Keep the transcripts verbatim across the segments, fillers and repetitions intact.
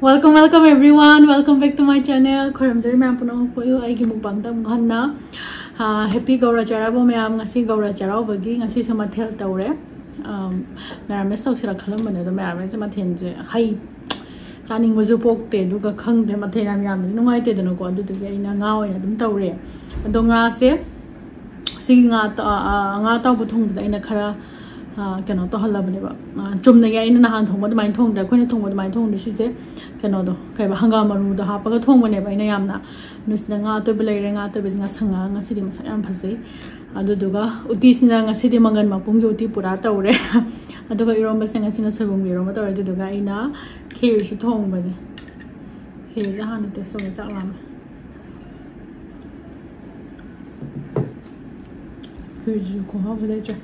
Welcome, welcome everyone. Welcome back to my channel. ꯈꯣꯏꯔꯝꯖꯔꯤ ꯃꯌꯥꯝ ꯄꯨꯝꯅꯃꯛꯄꯨ ꯑꯩꯒꯤ ꯃꯨꯛꯕꯥꯡꯗ ꯑꯃꯨꯛ ꯍꯟꯅ꯫ ꯑꯥ, happy ꯒꯧꯔ ꯆꯩꯔꯥꯎꯕ ꯃꯌꯥꯝ꯫ ꯉꯁꯤ ꯒꯧꯔ ꯆꯩꯔꯥꯎꯕꯒꯤ ꯉꯁꯤꯁꯨ ꯃꯊꯦꯜ ꯇꯧꯔꯦ꯫ ꯑꯥꯝ, ꯃꯦꯔꯥꯃꯦꯁ ꯇꯧꯁꯤꯔꯥ ꯈꯜꯂꯝꯕꯅꯦ, ꯑꯗꯣ ꯃꯦꯔꯥꯃꯦꯁꯁꯦ ꯃꯊꯦꯜꯁꯦ ꯍꯩ ꯆꯥꯅꯤꯡꯕꯁꯨ ꯄꯣꯛꯇꯦ, ꯑꯗꯨꯒ ꯈꯪꯗꯦ, ꯃꯊꯦꯜ ꯌꯥꯝ ꯌꯥꯝꯕꯗꯤ ꯅꯨꯡꯉꯥꯏꯇꯦꯗꯅꯀꯣ, ꯑꯗꯨꯗꯨꯒꯤ ꯑꯩꯅ ꯉꯥ ꯑꯣꯏꯅ ꯑꯗꯨꯝ ꯇꯧꯔꯦ꯫ ꯑꯗꯣ ꯉꯥꯁꯦ ꯁꯤꯒꯤ ꯉꯥ ꯇ-, ꯑ, ꯑ, ꯉꯥ ꯑꯇꯥꯎꯕ ꯊꯣꯡꯕꯁꯦ ꯑꯩꯅ ꯈꯔ, ꯑ, ꯀꯩꯅꯣ ꯇꯧꯍꯜꯂꯕꯅꯦꯕ꯫ ꯑ, ꯆꯨꯝꯅꯒꯤ ꯑꯩꯅ ꯅꯍꯥꯟ ꯊꯣꯡꯕ ꯑꯗꯨꯃꯥꯏꯅ ꯊꯣꯡꯗ꯭ꯔꯦ, ꯑꯩꯈꯣꯏꯅ ꯊꯣꯡꯕ ꯑꯗꯨꯃꯥꯏꯅ ꯊꯣꯡꯗ꯭ꯔꯦ꯫ ꯁꯤꯁꯦ ꯀꯩꯅꯣꯗꯣ, ꯀꯩꯕ, ꯍꯪꯒꯥꯝ ꯃꯔꯨꯗꯣ ꯍꯥꯞꯄꯒ ꯊꯣꯡꯕꯅꯦꯕ ꯑꯩꯅ ꯌꯥꯝꯅ꯫ ꯑꯗꯨ ꯁꯤꯗ ꯉꯥ ꯑꯇꯣꯏꯕ ꯂꯩꯔꯦ, ꯉꯥ ꯑꯇꯣꯏꯕꯁꯤ ꯉꯁꯪꯉꯒ ꯉꯁꯤꯗꯤ ꯃꯁꯛ ꯌꯥꯝ ꯐꯖꯩ꯫ ꯑꯗꯨꯗꯨꯒ ꯎꯇꯤꯁꯤꯅ ꯉꯁꯤꯗꯤ ꯃꯪꯒꯟ ꯃꯄꯨꯝꯒꯤ ꯎꯇꯤ ꯄꯨꯔꯥ ꯇꯧꯔꯦ꯫ ꯑꯗꯨꯒ ꯏꯔꯣꯝꯕꯁꯦ ꯉꯁꯤꯅ ꯁꯣꯏꯕꯨꯝꯒꯤ ꯏꯔꯣꯝꯕ ꯇꯧꯔꯦ꯫ ꯑꯗꯨꯗꯨꯒ ꯑꯩꯅ ꯈꯦꯔꯁꯨ ꯊꯣꯡꯕꯅꯦ꯫ ꯈꯦꯔꯁꯦ ꯍꯥꯟꯅ ꯇꯦꯁ ꯇꯧꯒꯦ, ꯆꯥꯛ ꯂꯥꯝꯃꯦ꯫ ꯈꯦꯔꯁꯤꯁꯨ ꯈꯨꯍꯥꯎꯁꯨ ꯂꯩꯇ꯭ꯔꯦ꯫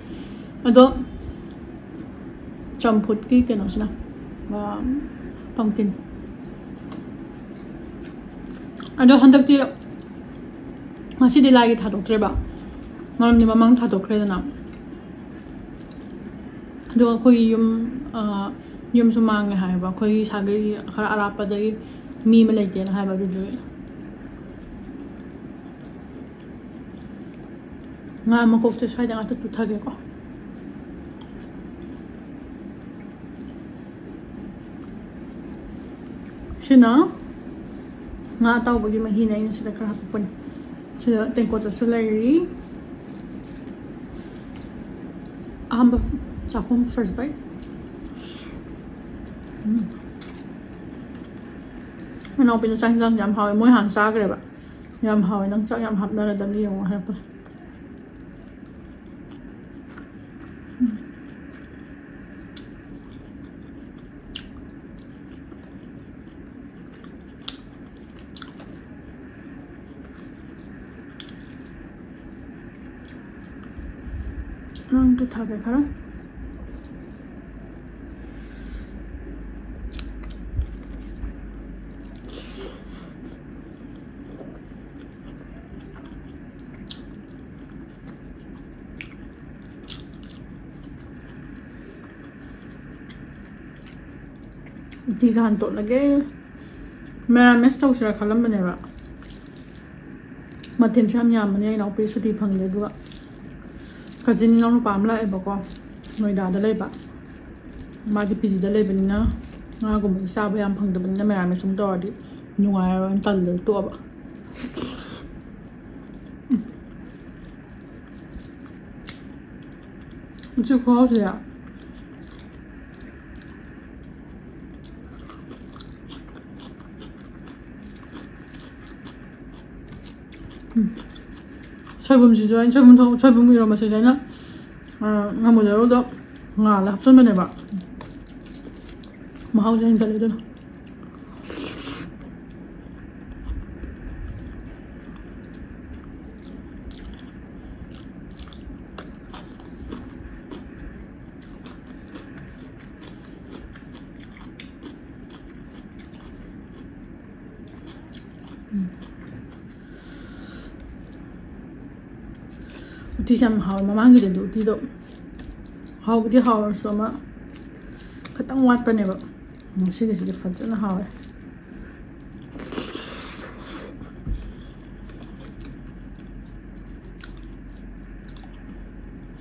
ꯑꯗꯣ ꯆꯝꯐꯨꯠꯀꯤ ꯀꯩꯅꯣꯁꯤꯅ, ꯑ, pumpkin꯫ ꯑꯗꯣ ꯍꯟꯗꯛꯇꯤ ꯉꯁꯤꯗꯤ ꯂꯥꯏꯒꯤ ꯊꯥꯗꯣꯛꯇ꯭ꯔꯦꯕ, ꯃꯔꯝꯗꯤ ꯃꯃꯥꯡ ꯊꯥꯗꯣꯛꯈ꯭ꯔꯦꯗꯅ꯫ ꯑꯗꯨꯒ ꯑꯩꯈꯣꯏꯒꯤ ꯌꯨꯝ, ꯑ, ꯌꯨꯝꯁꯨ ꯃꯥꯡꯉꯦ ꯍꯥꯏꯌꯦꯕ, ꯑꯩꯈꯣꯏꯒꯤ ꯁꯥꯒꯩ ꯈꯔ ꯑꯔꯥꯞꯄꯗꯒꯤ ꯃꯤ ꯑꯃ ꯂꯩꯇꯦꯅ ꯍꯥꯏꯕ, ꯑꯗꯨꯗꯨꯒꯤ꯫ ꯉꯥ ꯃꯀꯣꯛꯁꯦ ꯁ꯭ꯋꯥꯏꯗ ꯉꯥꯛꯇ ꯇꯨꯊꯒꯦꯀꯣ꯫ ꯁꯤꯅ ꯉꯥ ꯑꯇꯥꯎꯕꯒꯤ ꯃꯍꯤꯅꯦ, ꯑꯩꯅ ꯁꯤꯗ ꯈꯔ ꯍꯥꯞꯄꯛꯄꯅꯦ꯫ ꯁꯤꯗ ꯇꯦꯡꯀꯣꯠꯇꯁꯨ ꯂꯩꯔꯤ꯫ ꯑꯍꯥꯟꯕ ꯆꯥꯛꯈꯨꯝ first bite꯫ ꯎꯝ꯫ ꯏꯅꯥꯎꯄꯤꯅ ꯆꯥꯛ ꯌꯦꯟꯁꯥꯡꯁꯦ ꯌꯥꯝ ꯍꯥꯎꯋꯦ꯫ ꯃꯣꯏ ꯍꯥꯟꯅ ꯆꯥꯈ꯭ꯔꯦꯕ꯫ ꯌꯥꯝ ꯍꯥꯎꯋꯦ꯫ ꯅꯪ ꯆꯥꯛ ꯌꯥꯝ ꯍꯥꯞꯅꯔꯗꯕꯅꯤ ꯌꯦꯡꯉꯣ ꯍꯥꯏꯔꯛꯄꯅꯦ꯫ ꯎꯝ꯫ ꯅꯪ ꯇꯨꯊꯒꯦ ꯈꯔ꯫ ꯎꯇꯤꯒ ꯍꯥꯟꯅ ꯇꯣꯠꯂꯒꯦ꯫ ꯃꯦꯔꯥꯃꯦꯁ ꯇꯧꯁꯤꯔꯥ ꯈꯜꯂꯝꯕꯅꯦꯕ꯫ ꯃꯊꯦꯜꯁꯨ ꯌꯥꯝ ꯌꯥꯝꯕꯅꯦ꯫ ꯑꯩ ꯏꯅꯥꯎꯄꯤ ꯁꯨꯇꯤ ꯐꯪꯗꯦ, ꯑꯗꯨꯒ ꯀꯖꯤꯟ ꯏꯅꯥꯎꯅꯨꯄꯥ ꯑꯃ ꯂꯥꯛꯑꯦꯕꯀꯣ, ꯅꯣꯏꯗꯥꯗ ꯂꯩꯕ꯫ ꯃꯥꯗꯤ ꯄꯤ ꯖꯤꯗ ꯂꯩꯕꯅꯤꯅ ꯉꯥꯒꯨꯝꯕꯗꯤ ꯆꯥꯕ ꯌꯥꯝ ꯐꯪꯗꯕꯅꯤꯅ ꯃꯦꯔꯥꯃꯦꯁ ꯑꯃ ꯇꯧꯔꯗꯤ ꯅꯨꯡꯉꯥꯏꯔꯔꯣꯏꯅ ꯇꯜꯂꯦ, ꯇꯣꯛꯑꯕ꯫ ꯎꯝ꯫ ꯎꯆꯤ ꯈꯨꯍꯥꯎꯁꯤꯗꯤ꯫ ꯎꯝ꯫ ꯁꯣꯏꯕꯨꯝꯁꯤꯁꯨ ꯑꯩꯅ ꯁꯣꯏꯕꯨꯝ ꯊꯣꯡ-, ꯁꯣꯏꯕꯨꯝ ꯏꯔꯣꯝꯕꯁꯤꯁꯨ ꯑꯩꯅ, ꯑ, ꯉꯥꯃꯨ ꯂꯩꯔꯨꯗꯣ ꯉꯥꯜꯂ ꯍꯥꯞꯆꯟꯕꯅꯦꯕ꯫ ꯃꯍꯥꯎꯁꯦ ꯍꯦꯟꯒꯠꯂꯦ ꯑꯗꯨꯅ꯫ ꯎꯝ꯫ ꯎꯇꯤꯁꯦ ꯌꯥꯝ ꯍꯥꯎꯋꯦ꯫ ꯃꯃꯥꯡꯒꯤꯗꯗꯤ ꯎꯇꯤꯗꯣ ꯍꯥꯎꯕꯨꯗꯤ ꯍꯥꯎꯔꯁꯨ ꯑꯃ ꯈꯤꯇꯪ ꯋꯥꯠꯄꯅꯦꯕ꯫ ꯉꯁꯤꯒꯤꯁꯤꯗꯤ ꯐꯖꯅ ꯍꯥꯎꯋꯦ꯫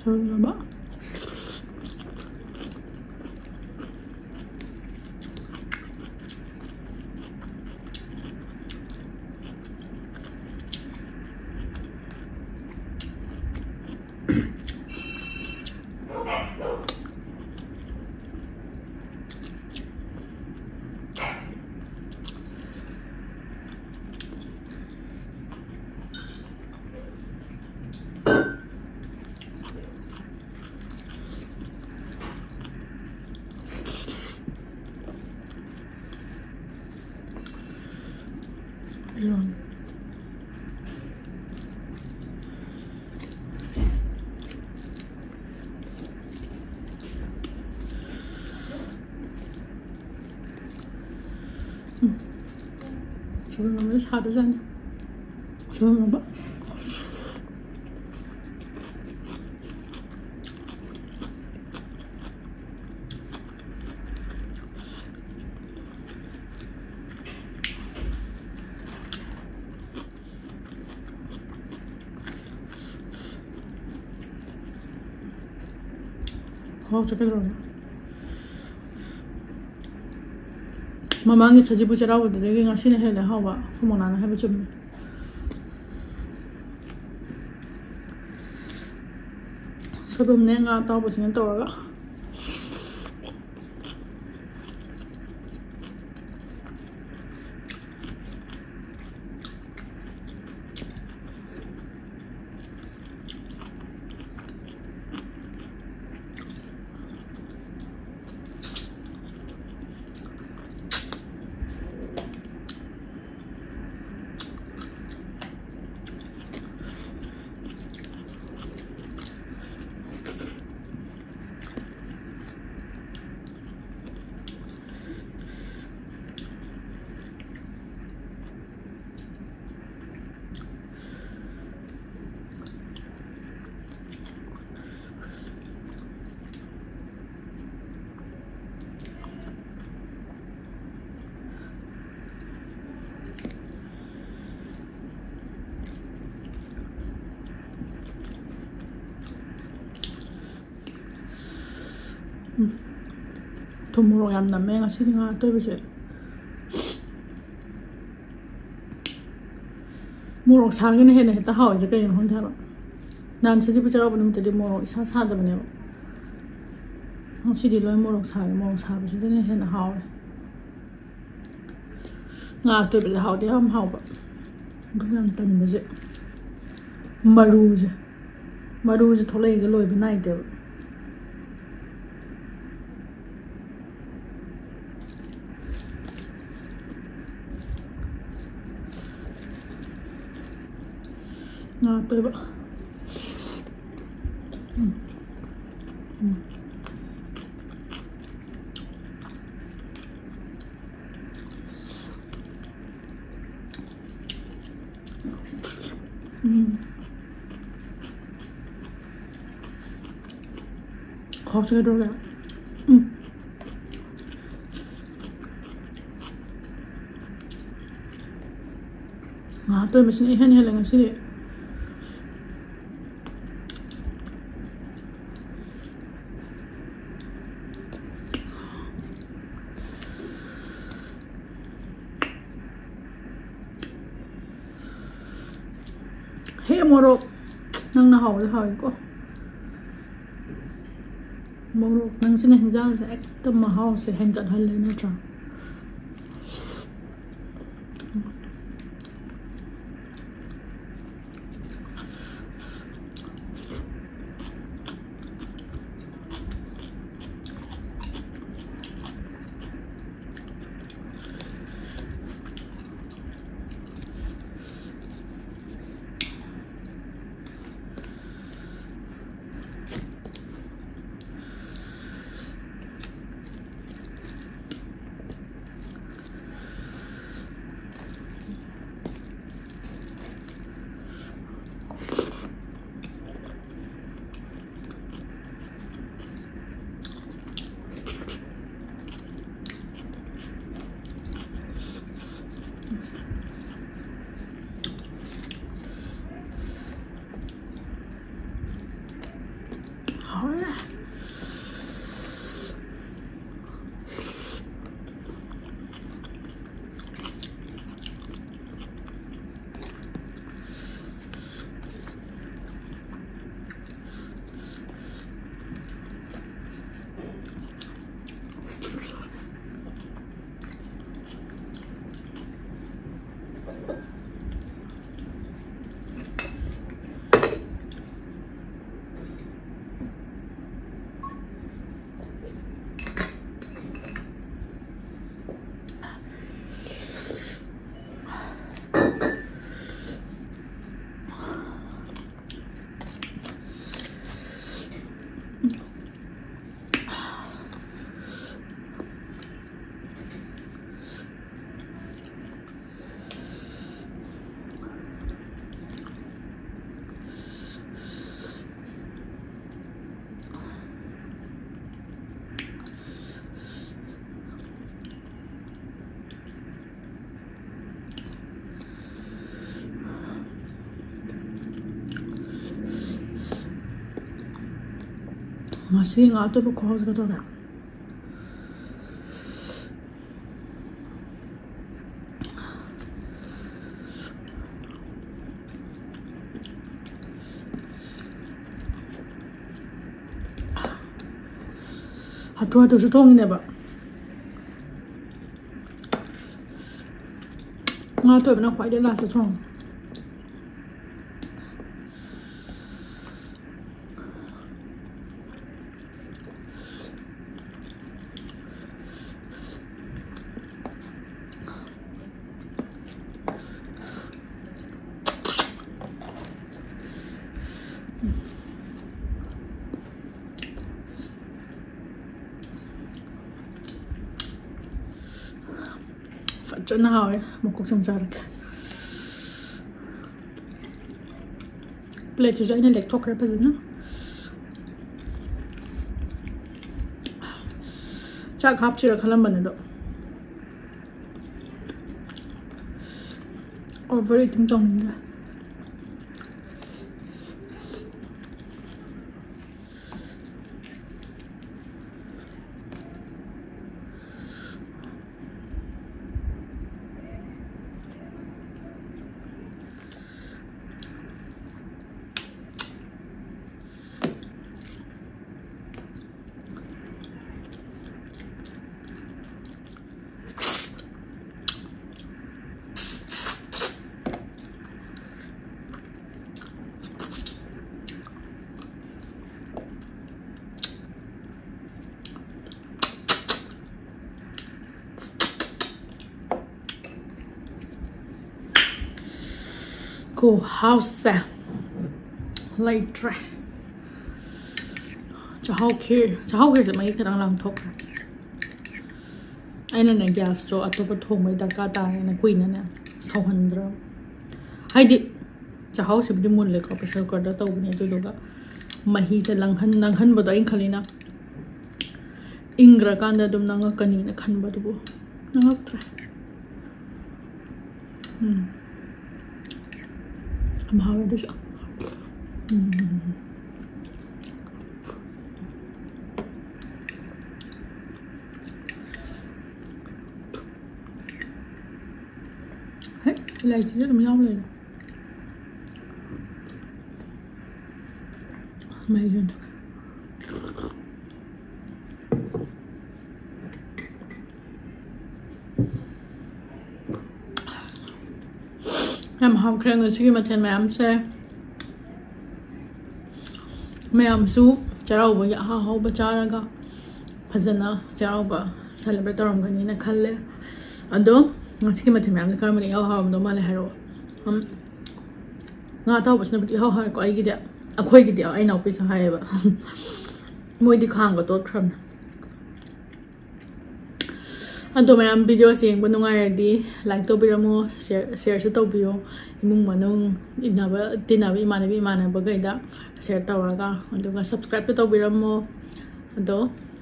ꯁꯣꯏꯕꯨꯝ ꯏꯔꯣꯝꯕ꯫ ꯏꯔꯣꯟ꯫ ꯎꯝ꯫ ꯁꯣꯏꯕꯨꯝ ꯏꯔꯣꯟꯕꯁꯦ ꯁꯥꯗꯣꯏꯖꯥꯠꯅꯤ꯫ ꯁꯣꯏꯕꯨꯝ ꯏꯔꯣꯟꯕ꯫ ꯍꯥꯎ ꯆꯠꯀꯗꯧꯔꯦ꯫ ꯃꯃꯥꯡꯒꯤ ꯁꯖꯤꯕꯨ ꯆꯩꯔꯥꯎꯕꯗꯨꯗꯒꯤ ꯉꯁꯤꯅ ꯍꯦꯜꯂꯦ ꯍꯥꯎꯕ, ꯑꯩꯈꯣꯏ ꯃꯣꯅꯥꯅ ꯍꯥꯏꯕ ꯆꯨꯝꯃꯦ꯫ ꯁꯣꯏꯕꯨꯝꯅꯦ, ꯉꯥ ꯑꯇꯥꯎꯕꯁꯤꯅ ꯇꯧꯔꯒ꯫ ꯎꯝ꯫ ꯊꯨꯝ ꯃꯣꯔꯣꯛ ꯌꯥꯝ ꯅꯝꯃꯦ ꯉꯁꯤꯗꯤ ꯉꯥ ꯑꯇꯣꯏꯕꯁꯦ꯫ ꯃꯣꯔꯣꯛ ꯁꯥꯔꯒꯅ ꯍꯦꯟꯅ ꯍꯦꯛꯇ ꯍꯥꯎꯋꯤꯁꯦ ꯀꯩꯒꯤꯅꯣ ꯈꯪꯗꯦ ꯍꯥꯏꯕ꯫ ꯅꯍꯥꯟ ꯁꯖꯤꯕꯨ ꯆꯩꯔꯥꯎꯕ ꯅꯨꯃꯤꯠꯇꯗꯤ ꯃꯣꯔꯣꯛ ꯏꯁꯥ ꯁꯥꯗꯕꯅꯦꯕ꯫ ꯉꯁꯤꯗꯤ ꯂꯣꯏ ꯃꯣꯔꯣꯛ ꯁꯥꯔꯦ, ꯃꯣꯔꯣꯛ ꯁꯥꯕꯁꯤꯗꯅ ꯍꯦꯟꯅ ꯍꯥꯎꯔꯦ꯫ ꯉꯥ ꯑꯇꯣꯏꯕꯁꯦ ꯍꯥꯎꯗꯤ ꯌꯥꯝ ꯍꯥꯎꯕ, ꯑꯗꯨ ꯌꯥꯝ ꯇꯟꯕꯁꯦ꯫ ꯃꯔꯨꯁꯦ, ꯃꯔꯨꯁꯦ ꯊꯣꯛꯂꯛꯏꯒ ꯂꯣꯏꯕ ꯅꯥꯏꯗꯦꯕ꯫ ꯉꯥ ꯑꯇꯣꯏꯕ꯫ ꯎꯝ꯫ ꯎꯝ꯫ ꯎꯝ꯫ ꯈꯥꯎꯁꯦ ꯀꯩꯗꯧꯔꯒꯦ? ꯎꯝ꯫ ꯉꯥ ꯑꯇꯣꯏꯕꯁꯤꯅ ꯏꯍꯦꯟ ꯍꯦꯜꯂꯦ ꯉꯁꯤꯗꯤ꯫ ꯃꯣꯔꯣꯛ ꯅꯪꯅ ꯍꯥꯎꯕꯗ ꯍꯥꯎꯏꯀꯣ꯫ ꯃꯣꯔꯣꯛ ꯅꯪꯁꯤꯅ ꯍꯤꯟꯖꯥꯡꯁꯦ ꯍꯦꯛꯇ ꯃꯍꯥꯎꯁꯦ ꯍꯦꯟꯒꯠꯍꯜꯂꯦ ꯅꯠꯇ꯭ꯔꯥ? ꯍꯥꯎꯔꯦ꯫ ꯉꯁꯤ ꯉꯥ ꯑꯇꯣꯞꯄ ꯈꯨꯍꯥꯎꯁꯦ ꯀꯩꯗꯧꯔꯦ? ꯍꯥꯊꯨ ꯍꯥꯊꯨꯁꯨ ꯊꯣꯡꯉꯤꯅꯦꯕ꯫ ꯉꯥ ꯑꯇꯣꯏꯕꯅ ꯈ꯭ꯋꯥꯏꯗꯒꯤ ꯂꯥꯁꯇ ꯊꯣꯡꯉꯦ꯫ ꯐꯖꯅ ꯍꯥꯎꯋꯦ꯫ ꯃꯀꯣꯛ ꯁꯨꯝ ꯆꯥꯔꯒꯦ꯫ ꯄ꯭ꯂꯦꯠꯁꯤꯁꯨ ꯑꯩꯅ ꯂꯦꯛꯊꯣꯛꯈ꯭ꯔꯦ ꯐꯖꯅ꯫ ꯆꯥꯛ ꯍꯥꯞꯁꯤꯔ ꯈꯜꯂꯝꯕꯅꯦ ꯑꯗꯣ꯫ Over eating ꯇꯧꯅꯤꯡꯗ꯭ꯔꯦ꯫ ꯈꯨꯍꯥꯎꯁꯦ ꯂꯩꯇ꯭ꯔꯦ꯫ ꯆꯥꯛꯍꯥꯎ ꯈꯤꯔ, ꯆꯥꯛꯍꯥꯎ ꯈꯤꯔꯁꯦ ꯃꯍꯤ ꯈꯤꯇꯪ ꯂꯥꯡꯊꯣꯛꯈ꯭ꯔꯦ꯫ ꯑꯩꯅꯅꯦ ꯒ꯭ꯌꯥꯁꯇꯣ ꯑꯇꯣꯞꯄ ꯊꯣꯡꯕꯩ ꯗꯔꯀꯥꯔ ꯇꯥꯔꯦꯅ ꯀꯨꯏꯅꯅꯦ ꯁꯧꯍꯟꯗ꯭ꯔꯕ꯫ ꯍꯥꯏꯗꯤ ꯆꯥꯛꯍꯥꯎꯁꯤꯕꯨꯗꯤ ꯃꯨꯜꯂꯦꯀꯣ, ꯄ꯭ꯔꯦꯁꯔ ꯀꯨꯀꯔꯗ ꯇꯧꯕꯅꯦ, ꯑꯗꯨꯗꯨꯒ ꯃꯍꯤꯁꯦ ꯂꯥꯡꯍꯟ-, ꯂꯥꯡꯍꯟꯕꯗꯣ ꯑꯩꯅ ꯈꯜꯂꯤꯅ ꯏꯪꯈ꯭ꯔꯀꯥꯟꯗ ꯑꯗꯨꯝ ꯅꯪꯉꯛꯀꯅꯤꯅ ꯈꯟꯕ, ꯑꯗꯨꯕꯨ ꯅꯪꯉꯛꯇ꯭ꯔꯦ꯫ ꯎꯝ꯫ ꯌꯥꯝ ꯍꯥꯎꯋꯦ ꯑꯗꯨꯁꯨ꯫ ꯎꯝ꯫ ꯍꯦꯛ ꯏꯂꯥꯏꯆꯤꯁꯨ ꯑꯗꯨꯝ ꯌꯥꯎ ꯂꯩꯔꯦ꯫ ꯃꯍꯤꯁꯨ ꯍꯟꯗꯛ꯫ ꯌꯥꯝ ꯍꯥꯎꯈ꯭ꯔꯦ ꯉꯁꯤꯒꯤ ꯃꯊꯦꯜ ꯃꯌꯥꯝꯁꯦ꯫ ꯃꯌꯥꯝꯁꯨ ꯆꯩꯔꯥꯎꯕꯒꯤ ꯑꯍꯥꯎ ꯑꯍꯥꯎꯕ ꯆꯥꯔꯒ ꯐꯖꯅ ꯆꯩꯔꯥꯎꯕ celebrate ꯇꯧꯔꯝꯒꯅꯤꯅ ꯈꯜꯂꯦ꯫ ꯑꯗꯣ ꯉꯁꯤꯒꯤ ꯃꯊꯦꯜ ꯃꯌꯥꯝꯁꯦ ꯀꯔꯝꯕꯅ ꯏꯍꯥꯎ ꯍꯥꯎꯔꯝꯗꯧ ꯃꯥꯜꯂꯦ ꯍꯥꯏꯔꯛꯑꯣ꯫ ꯎꯝ, ꯉꯥ ꯑꯇꯥꯎꯕꯁꯤꯅꯕꯨꯗꯤ ꯏꯍꯥꯎ ꯍꯥꯎꯋꯦꯀꯣ ꯑꯩꯒꯤꯗꯤ꯫ ꯑꯩꯈꯣꯏꯒꯤꯗꯤ ꯑꯩ ꯏꯅꯥꯎꯄꯤꯁꯨ ꯍꯥꯏꯌꯦꯕ꯫ ꯃꯣꯏꯗꯤ ꯈꯥꯡꯒ ꯇꯣꯠꯈ꯭ꯔꯕꯅꯦ꯫ ꯑꯗꯣ ꯃꯌꯥꯝ videoꯁꯦ ꯌꯦꯡꯕ ꯅꯨꯡꯉꯥꯏꯔꯗꯤ like ꯇꯧꯕꯤꯔꯝꯃꯣ, share, shareꯁꯨ ꯇꯧꯕꯤꯌꯣ꯫ ꯏꯃꯨꯡ ꯃꯅꯨꯡ, ꯏꯟꯅꯕ ꯇꯤꯟꯅꯕ ꯏꯃꯥꯟꯅꯕꯤ ꯏꯃꯥꯟꯅꯕꯈꯩꯗ share ꯇꯧꯔꯒ, ꯑꯗꯨꯒ subscribeꯁꯨ ꯇꯧꯕꯤꯔꯝꯃꯣ꯫ ꯑꯗꯣ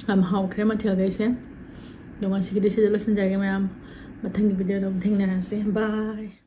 ꯌꯥꯝ ꯍꯥꯎꯈ꯭ꯔꯦ ꯃꯊꯦꯜꯈꯩꯁꯦ꯫ ꯑꯗꯣ ꯉꯁꯤꯒꯤꯗꯤ ꯁꯤꯗ ꯂꯣꯏꯁꯤꯟꯖꯔꯒꯦ ꯃꯌꯥꯝ꯫ ꯃꯊꯪꯒꯤ videoꯗ ꯑꯃꯨꯛ ꯊꯦꯡꯅꯔꯁꯦ꯫ Bye꯫